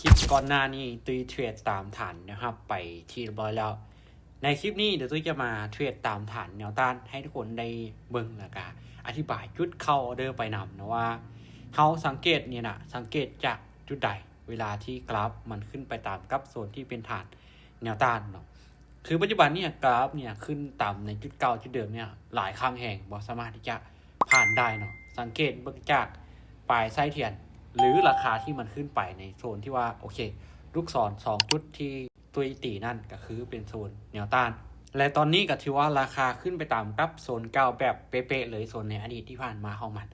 ຄລິບກ່ອນໜ້ານີ້ຕຸ້ຍເທຣດຕາມຖານແນວຮັບໄປທີ່ຮຽບຮ້ອຍແລ້ວ. ໃນຄລິບນີ້ດຽວຕຸ້ຍຈະມາເທຣດຕາມຖານແນວຕ້ານໃຫ້ທຸກຄົນໄດ້ເບິ່ງ ແລ້ວກະອະທິບາຍຈຸດເຂົ້າອອເດີໄປນຳເນາະ ວ່າເຮົາສັງເກດນີ້ນະ ສັງເກດຈາກຈຸດໃດ ເວລາທີ່ກຣາຟມັນຂຶ້ນໄປຕາມກັບໂຊນທີ່ເປັນຖານແນວຕ້ານເນາະ. ຄືປັດຈຸບັນນີ້ກຣາຟນີ້ຂຶ້ນຕາມໃນຈຸດເກົ່າຈຸດເດີມນີ້ຫຼາຍຄັ້ງແຮງ ບໍ່ສາມາດທີ່ຈະຜ່ານໄດ້ເນາະ. ສັງເກດເບິ່ງຈາກປາຍໄສ້ທຽນ ຫຼື ລາຄາທີ່ມັນຂຶ້ນໄປໃນໂຊນທີ່ວ່າ ໂອເຄ ລູກສອນສອງຈຸດທີ່ຕຸ້ຍຕີນັ້ນກະຄືເປັນໂຊນແນວຕ້ານ ແລະ ຕອນນີ້ກະຖືວ່າລາຄາຂຶ້ນໄປຕາມກັບໂຊນເກົ່າແບບເປະໆເລີຍ ໂຊນໃນອະດີດທີ່ຜ່ານມາຂອງມັນ.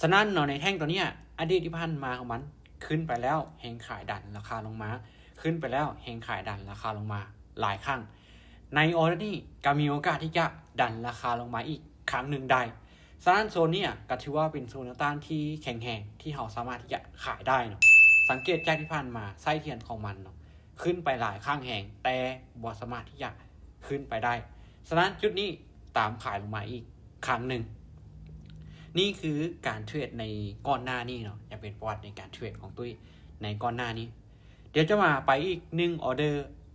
ສະນັ້ນເນາະ ໃນແທ່ງຕົວເນີ້ຍ ອະດີດທີ່ຜ່ານມາຂອງມັນ ຂຶ້ນໄປແລ້ວແຮງຂາຍດັນລາຄາລົງມາ ຂຶ້ນໄປແລ້ວແຮງຂາຍດັນລາຄາລົງມາຫຼາຍຄັ້ງ. ໃນອອເດີນີ້ກະມີໂອກາດທີ່ຈະດັນລາຄາລົງມາອີກຄັ້ງໜຶ່ງໄດ້. ສະນັ້ນໂຊນນີ້ກະຖືວ່າເປັນໂຊນແນວຕ້ານທີ່ແຂງແຮງ ທີ່ເຮົາສາມາດທີ່ຈະຂາຍໄດ້ເນາະ. ສັງເກດຈາກທີ່ຜ່ານມາໄສ້ທຽນຂອງມັນເນາະ ຂຶ້ນໄປຫຼາຍຄັ້ງແຮງ ແຕ່ບໍ່ສາມາດທີ່ຈະຂຶ້ນໄປໄດ້. ສະນັ້ນຈຸດນີ້ຕາມຂາຍລົງມາອີກຄັ້ງໜຶ່ງ. ນີ້ຄືການເທຣດໃນກ່ອນໜ້ານີ້ເນາະ ຈະເປັນປະຫວັດໃນການເທຣດຂອງຕຸ້ຍໃນກ່ອນໜ້ານີ້. ດຽວຈະມາໄປອີກໜຶ່ງອອເດີ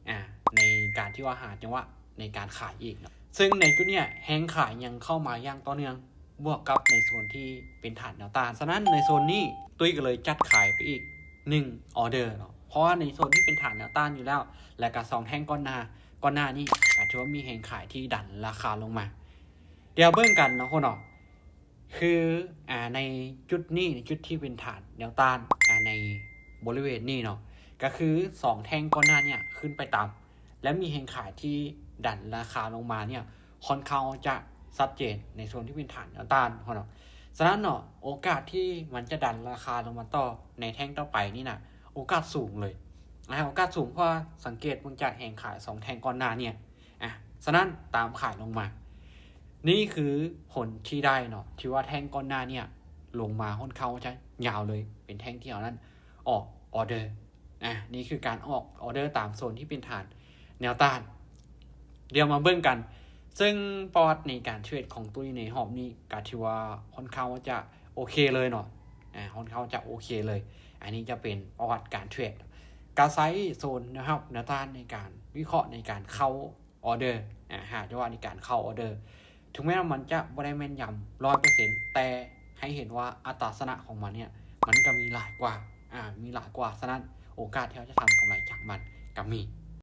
ອາ ໃນການທີ່ວ່າຫາຈັງຫວະໃນການຂາຍອີກເນາະ. ເຊິ່ງໃນຈຸດເນີ້ຍແຮງຂາຍຍັງເຂົ້າມາຢ່າງຕໍ່ເນື່ອງ ບວກກັບໃນໂຊນທີ່ເປັນຖານແນວຕ້ານ. ສະນັ້ນໃນໂຊນນີ້ຕຸ້ຍກະເລີຍຈັດຂາຍໄປອີກໜຶ່ງອອເດີເນາະ ເພາະວ່າໃນໂຊນທີ່ເປັນຖານແນວຕ້ານຢູ່ແລ້ວ ແລະ ກະສອງແທ່ງກ່ອນໜ້າ ກ່ອນໜ້ານີ້ກະຖືວ່າມີແຮງຂາຍທີ່ດັນລາຄາລົງມາ. ດຽວເບິ່ງກັນເນາະ ເນາະ ຄື ອາ ໃນຈຸດນີ້ ໃນຈຸດທີ່ເປັນຖານແນວຕ້ານ ອາ ໃນບໍລິເວນນີ້ເນາະ ກະຄືສອງແທ່ງກ່ອນໜ້ານີ້ຂຶ້ນໄປຕາມ ແລະ ມີແຮງຂາຍທີ່ດັນລາຄາລົງມານີ້ ຄ່ອນຂ້າງຈະຊັດເຈນໃນໂຊນທີ່ເປັນຖານແນວຕ້ານເນາະ. ສະນັ້ນເນາະ ໂອກາດທີ່ມັນຈະດັນລາຄາລົງມາຕໍ່ໃນແທ່ງຕໍ່ໄປນີ້ນະ ໂອກາດສູງເລີຍ ອາ ໂອກາດສູງ ເພາະວ່າສັງເກດເບິ່ງຈາກແຮງຂາຍສອງແທ່ງກ່ອນໜ້ານີ້ ອາ ສະນັ້ນຕາມຂາຍລົງມາ. ນີ້ຄືຜົນທີ່ໄດ້ເນາະ ທີ່ວ່າແທ່ງກ່ອນໜ້ານີ້ລົງມາຄ່ອນຂ້າງຈະຍາວເລີຍ ເປັນແທ່ງທີ່ເຮົານັ້ນອອກອອເດີ. ອາ ນີ້ຄືການອອກອອເດີຕາມໂຊນທີ່ເປັນຖານແນວຕ້ານ. ດຽວມາເບິ່ງກັນ ເຊິ່ງປະຫວັດໃນການເທຣດຂອງຕຸ້ຍໃນຮອບນີ້ກະຖືວ່າຄ່ອນຂ້າງວ່າຈະໂອເຄເລີຍເນາະ ອາ ຄ່ອນຂ້າງຈະໂອເຄເລີຍ. ອັນນີ້ຈະເປັນປະຫວັດການເທຣດ ກະໃຊ້ໂຊນແນວຮັບແນວຕ້ານໃນການວິເຄາະ ໃນການເຂົ້າອອເດີ ອາ ຫາຈັງຫວະໃນການເຂົ້າອອເດີ. ເຖິງແມ່ນວ່າມັນຈະບໍ່ໄດ້ແມ່ນຢຳຮ້ອຍເປີເຊັນ ແຕ່ໃຫ້ເຫັນວ່າອັດຕາຊະນະຂອງມັນເນີ້ຍ ມັນກະມີຫຼາຍກວ່າ ອາ ມີຫຼາຍກວ່າ. ສະນັ້ນໂອກາດທີ່ເຮົາຈະທຳກຳໄລຈາກມັນກະມີ.